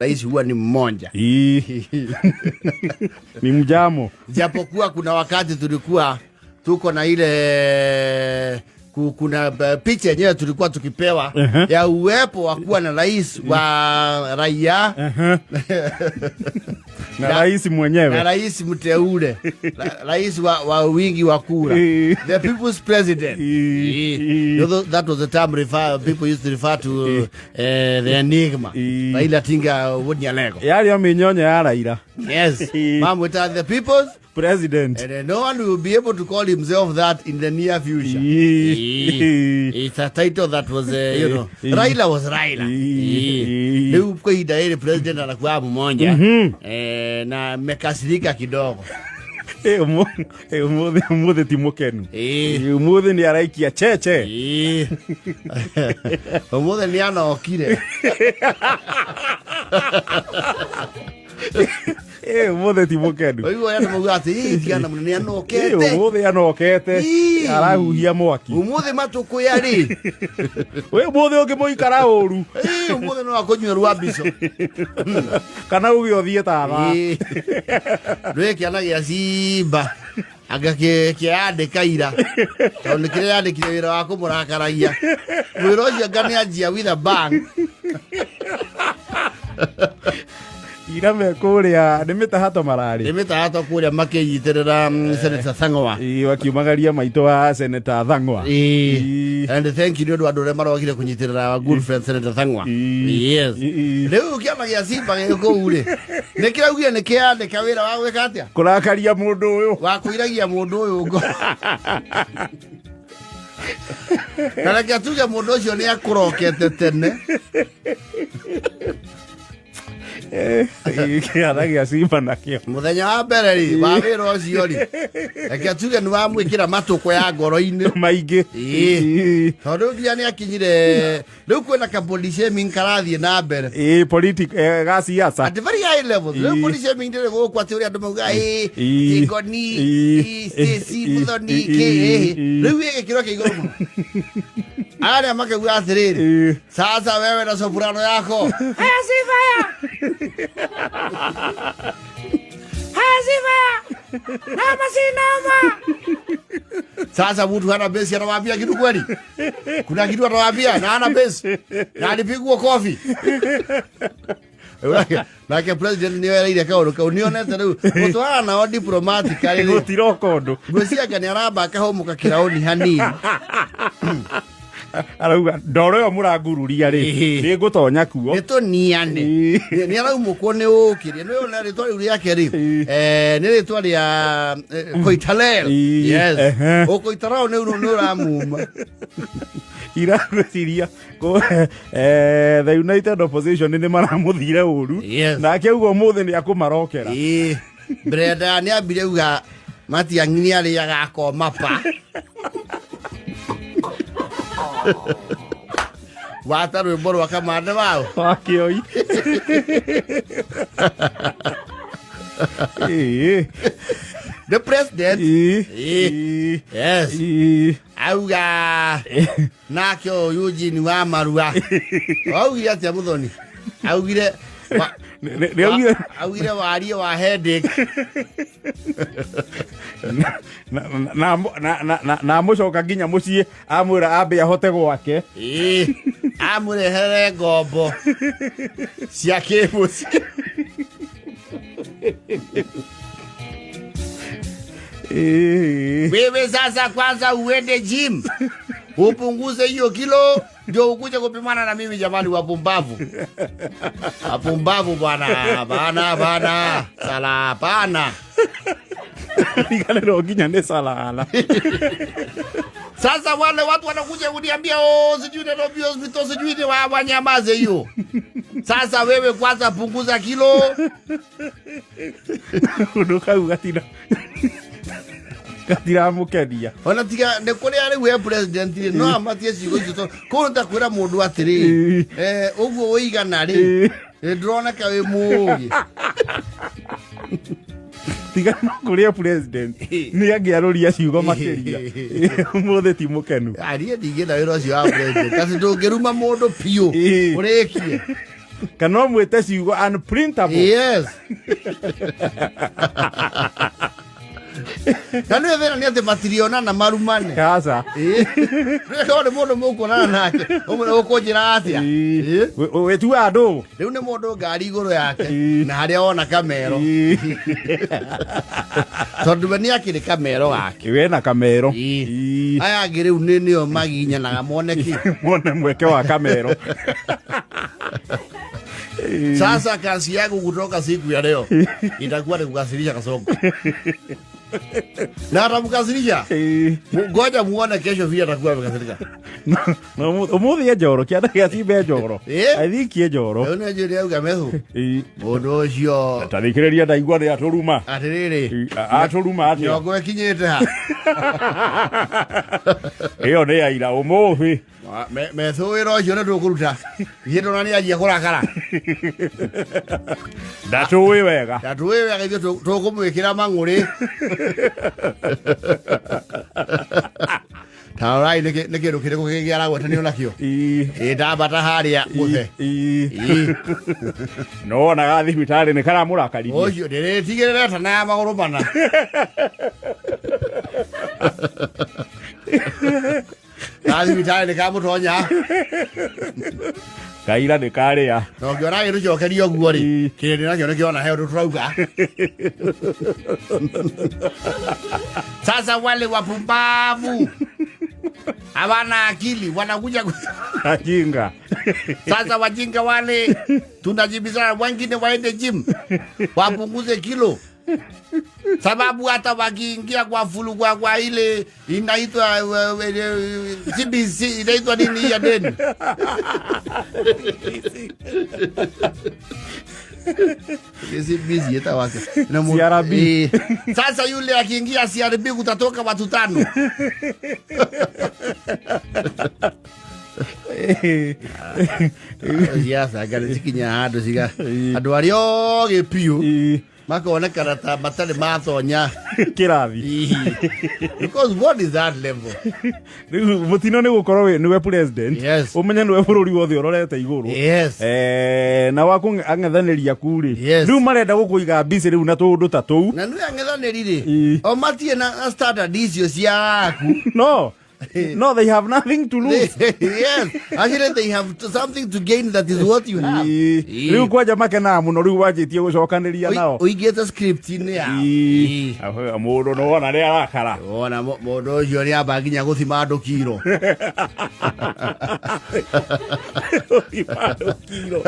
Rais huwa ni mmoja. Ii. Ni mjamo. Japokuwa kuna wakati tulikuwa tuko na ile kuna picha yenyewe tulikuwa tukipewa ya uwepo wa kuwa na rais wa raia na rais na mwenyewe. Rais mteule, rais wa wingi wa kura, the people's president. You know, that was the term people used to refer to the enigma Raila Tinga Nyalego. Yarĩ o mĩnyonyo ya Raila. Yes, mamwita the people's president. And no one will be able to call himself that in the near future. It's a title that was, Raila was Raila. Rĩu kwa ihinda rĩrĩ president anakuwa mmoja na mekasirika kidogo. Ũmũthĩ ti mũkenu. Ũmũthĩ nĩ araikia cheche. Ũmũthĩ nĩ anokire. Ũmũthĩ ti mũkenu. Ũiguo ũrĩa andũ maugaga atĩ "Ĩ, tigana mũno nĩ anokete." Ũmũthĩ anokete. Arahuhia mwaki. Ũmũthĩ matũkũya rĩ. Wĩ ũmũthĩ ũngĩmũikara ũru. Ũmũthĩ no akũnyue rwambico. Kana uge ũthiĩ ta thaa. Ndwĩ kĩana gĩa cimba anga kĩandĩka ira tondũ nĩ kĩrĩa yandĩkire wĩra wa kũmũrakaragia wĩra ũcio anga nĩ anjia with a bang. Ira me kũrĩa nĩ mĩtahato mararĩ. Nĩ mĩtahato kũrĩa makĩnyitĩrĩra Senator Thang'wa. Ĩ, wakiumagaria maitũ wa Senator Thang'wa. And thank you nĩ ũndũ wa andũ arĩa marokire kũnyitĩrĩra our good friend Senator Thang'wa. Yes. Rĩu kĩama gĩa Simba gĩ kũu rĩ nĩ kĩraugire nĩ kĩandĩka wĩra wa gwĩka atĩa? Kũrakaria mũndũ ũyũ. Wa kũiragia mũndũ ũyũ ngoro na reke tuge mũndũ ũcio nĩ akũrokete tene. Kĩana gĩa Simba nakĩo. Mũthenya wa mbere rĩ wa wĩra ũcio rĩ reke tuge nĩ wamwĩkĩra matũkũ ya ngoro-inĩ maingĩ. Tondũ nginya nĩ akinyire rĩu kwĩna ka body shaming karathiĩ na mbere. Ĩ, ga siasa. At very high level rĩu body shaming ndĩrĩ gũkũ atĩ ũrĩa andũ mauga ĩ Tingoni ĩ Stacy Muthoni kĩ rĩu ĩ gĩkĩro kĩa igũrũ mũno arĩa makauga atĩrĩrĩ, "Sasa wewe na soprano yako, haya sifaya, haya sifaya, noma si noma." Sasa mtu hana besi anawaambia kitu kweli? Kuna kitu anawaambia na hana besi na alipigwa kofi. Nake president nĩ ereire kaũndũ kau nĩonete rĩu gũtwarana nao diplomatically rĩ. Gũtiroka ũndũ. Ngwĩciria nĩ aramba akahũmũka kĩraũni hanini. Arauga ndoro ĩyo mũrangururia rĩ nĩ ngũtonya kuo. Nĩ tũniane. Nĩ araumũkwo nĩ ũkĩria nĩ ona rĩtwa rĩu rĩake rĩ nĩ rĩtwa rĩa Koitalel. Yes. Ũkoitalel nĩ nĩ ũramuma. Iragwĩciria the United Opposition nĩ maramũthire ũru. Nake auga ũmũthĩ nĩ akũmarokera. Ĩĩ. Brenda nĩ ambire uga Matiang'i nĩ arĩaga akoma pa wata rwĩmbo rwa kamande wao. Wa kĩoi. The president. Yes. Auga nake ũyũ Eugene wa Marua augire atĩa Mũthoni augire Nĩ augire augire warie wa headache. Na amũcoka nginya mũciĩ amwĩra ambe ahote gwake. Ĩĩ, amũrehere ngombo cia kĩmũciĩ. Wewe sasa kwanza uende gym upunguze hiyo kilo ndio ukuje kupimana na mimi. Jamani, wapumbavu, wapumbavu bwana bana bana sala bana. Riganĩrwo nginya nĩ salala. Sasa wale watu wanakuja kuniambia, "Oh, sijui Nairobi Hospital, sijui ni wanyamaze hiyo." Sasa wewe kwanza punguza kilo. Ũndũ kau gatiramũkenia. Ona tiga nĩ kũrĩa rĩu he president rĩ no amatie ciugo icio tondũ kũu nĩ ta kwĩra mũndũ atĩrĩ ũguo ũigana rĩ nĩ ndĩroneka wĩ mũũgĩ. Tiga no kũrĩa president nĩ angĩarũria ciugo makĩria ũmũthĩ ti mũkenu. Ariĩ ndingĩenda wĩra ũcio wa president atĩ ndũngĩruma mũndũ biũ ũrĩkie. Kana ũmwĩte ciugo unprintable. Yes, na nä thä na nä atä matirionana marumane. Aca. Rä nä må ndå må kuonana nake å kå njä ra atä a? Wĩtua andũ. Rä u nä må ndå ngari igå rå yake na harä a wona kamero, tondå we nä akä rä kamero gake. Wena kamero. Aya angä rä u nä nä o maginyanaga mone kä. Mwone mweke wa kamero. Sasa kazi yangu kutoka siku ya leo itakuwa ni kukasirisha Kasongo na atamkasirisha. Ngoja muone kesho vile atakuwa amekasirika. No ũmũthĩ e njoro, kĩanda gĩa simba e njoro. I think e njoro. Rĩu nĩ njũrĩ auga methu mũndũ ũcio. Ta thikĩrĩria, ndaigua nĩ atũruma. Atĩrĩrĩ. Atũruma atĩa? Nyongo ĩkinyĩte ha? Ĩyo nĩ aira ũmũthĩ. Methu wĩra ũcio nĩ tũkũruta ithuĩ tũna nĩ anjia kũrakara. Ndatũĩ wega. Ndatũĩ wega, ithuĩ tũkũmwĩkĩra mang'ũrĩ. Tarorai nĩ kĩndũ kĩrĩkũ kĩngĩ aragwetanio nakĩo. Ĩ ndambata harĩa mũthe. No wonaga thibitarĩ nĩ karamũrakaririe. Ũcio ndĩrĩtigĩrĩra tana ya magũrũ mana. Ga thibitarĩ nĩ kamũtonya. Kaira nĩ karĩa. Na ũngĩona agĩtũcokeria ũguo rĩ, kĩrĩndĩ nakĩo nĩkĩona he ũndũ tũrauga. Sasa wale wapumbavu hawana akili wanakuja Ajinga. Sasa wajinga wale tunajibizana, wengine waende gym wapunguze kilo, sababu hata wakiingia kwa fulu kwa ile inaitwa CBC, inaitwa nini ya deni? CBC ita na CRB. Sasa yule akiingia CRB kutatoka watu 5. Siasa ngari cikinya handũ ciga andũ arĩa ogĩ biũ makonekana ta matarĩ matonya kĩrathi. Because what is that level? Rĩu mũtino nĩ gũkorwo nĩwe president. Ũmenye nĩwe bũrũri wothe ũrorete igũrũ. Na wakũng'ethanĩria ku rĩ, rĩu marenda gũkũiga busy rĩu na tũũndũ ta tũu. Na nĩwe ang'ethanĩri rĩ, o matirĩ na standard icio ciaku. No. No, they have nothing to lose. Yes, actually they have something to gain, that is what you have. Rĩu kwanja makenaga mũno rĩu wanjĩtie gũcokanĩria nao. Ũigĩte script-inĩ yao. Mũndũ no wona nĩ arakara. Wona mũndũ ũcio nĩ amba nginya gũthima andũ kiro. Gũthima andũ kiro.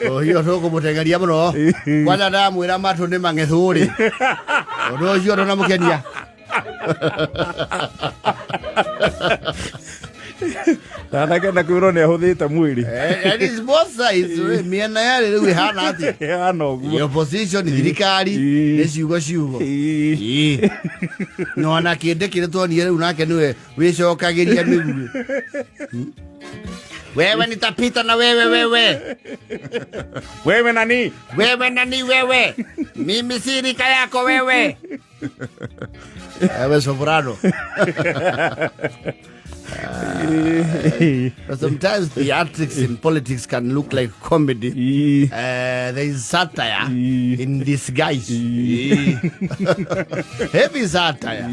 Ũcio tũkũmũtengeria mũno. Kwanja ndamwĩra matũ nĩ mang'ethũ rĩ. Ũndũ ũcio ndũnamũkenia. Ndanakena kwĩrwo nĩ ahũthĩte mwĩrĩ. And it's both sides, mĩena yerĩ rĩu ĩhana atĩa? Ĩhana ũguo. Opposition, thirikari, nĩ ciugo ciugo. No ona kĩndĩ kĩrĩa tuonire rĩu nake nĩwe wĩcokagĩria mĩguĩ. Wewe nitapita na wewe wewe. Wewe nani? Wewe nani wewe? Mimi si rika yako wewe. Wewe soprano. But sometimes theatrics in politics can look like comedy. There is satire in disguise. Heavy satire.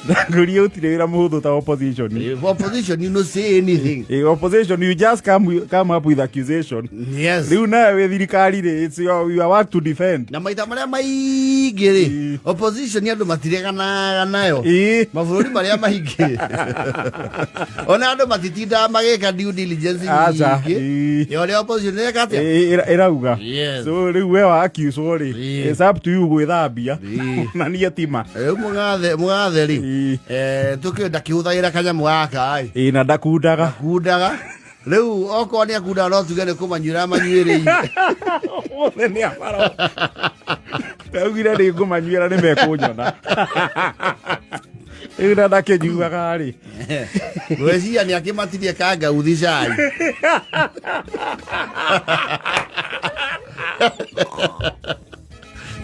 Ndangũria ũtirĩ wĩra mũhũthũ ta opposition. Opposition, you don't say anything. Opposition, you just come up with accusation. Yes. Rĩu nawe wĩ thirikari rĩ, it's your work to defend. Na maita marĩa maingĩ rĩ, opposition andũ matireganaga nayo. Mabũrũri marĩa maingĩ. Ona andũ matitindaga magĩka due diligence nyingĩ. Ya ũrĩa opposition ĩreka atĩa? Ĩrauga. Yes. So rĩu we wa accuse rĩ, it's up to you gwĩthambia. Na niĩ tima. Rĩu mũgathe rĩ, tũkĩenda kĩhũthagĩra kanyamũ gaka ĩ. Na ndakundaga. Ndakundaga. Rĩu okorwo nĩ akundaga no tuge nĩ kũmanyuĩra manyuĩrĩire. Othe nĩ amaro. Ndaugire nĩ ngũmanyuĩra nĩ mekũnyona. Rĩu na ndakĩnyuaga rĩ. Ngwĩciria nĩ akĩmatirie kangauthi cai.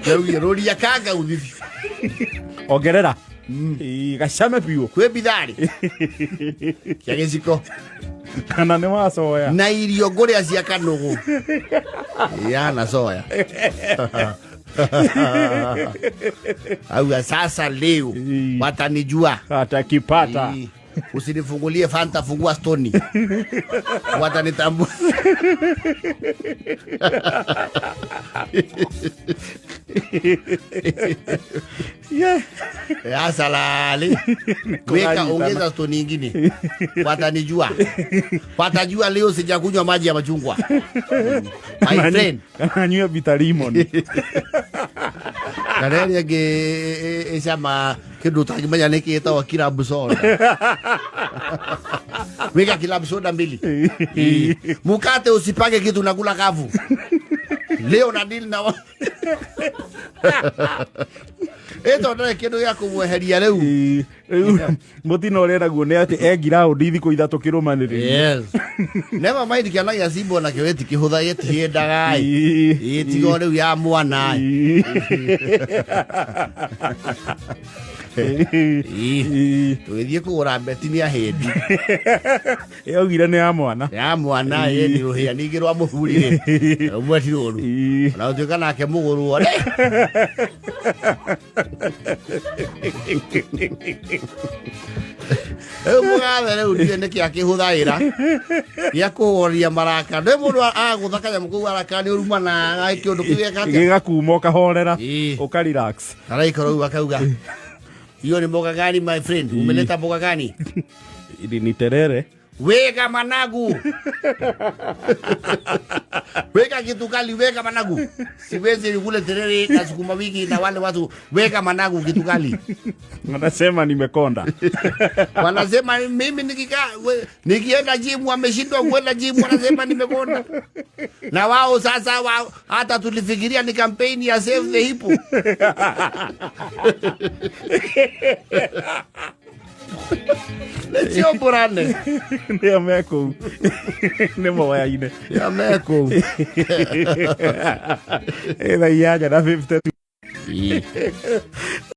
Ndaugire rũria kangauthi biũ. Ongerera. Ĩĩ, gacame biũ. Kwĩ bithari cia gĩciko. Kana nĩ wacoya. Na irio ngũrĩa cia kanũgũ yana soya. Auga sasa leo watanijua. Atakipata. Ii. Usinifungulie Fanta, fungua Stoni, watanitambua. Asalale, weka ongeza stoni ingine, watanijua, watajua leo sijakunywa maji ya machungwa, my friend. Kana nyue bitter lemon. Kana ĩrĩa ĩngĩ ĩcama kĩndũ ũtangĩmenya nĩkĩ ĩtagwo club soda. Weka club soda mbili. Ii. Mukate usipange kitu, nakula kavu leo na deal na ĩto ndarĩ kĩndũ gĩa kũmweheria rĩu. Ĩĩ, rĩu mũtino ũrĩa naguo nĩ atĩ e ngiraũndi thikũ 3 kĩrũmanĩrĩrio. Yes, never mind, kĩana gĩa Simba onakĩo gĩtikĩhũtha, gĩtihendaga. Ĩ tiga rĩu ya mwana. Ĩ tũgĩthiĩ kũgũra beti nĩ ahĩndi. Yaugire nĩ ya mwana. Ya mwana. Ĩ nĩ rũhĩa ningĩ rwa mũthuri rĩ, rũmwe ti rũru. Ona gũtuĩka nake mũgũrwo rĩ. Rĩu mũgathe rĩu ndiũĩ nĩkĩ akĩhũthagĩra gĩa kũhoria marakara. Ndĩ mũndũ agũtha kanyamũ kau arakara nĩ ũrumanaga kĩũndũ kĩu gĩka atĩa? Gĩgakuma ũkahorera. Ũka relax. Araikara ũguo akauga, "Hiyo ni mboga gani, my friend? Umeleta mboga gani?" Ili ni terere. Weka managu, weka kitu kali, weka managu. Siwezi nikule terere na sukuma wiki na wale watu. Weka managu, kitu kali. Wanasema nimekonda. Wanasema mimi nikikaa nikienda gym, wameshindwa kwenda gym, wanasema nimekonda. Na wao sasa wao, hata tulifikiria ni kampeni ya Save the Hippo. Nĩcio mbũrane. Nĩo mekũu nĩ moyaine. Ya mekũu. Ĩ thaa 8 na 52.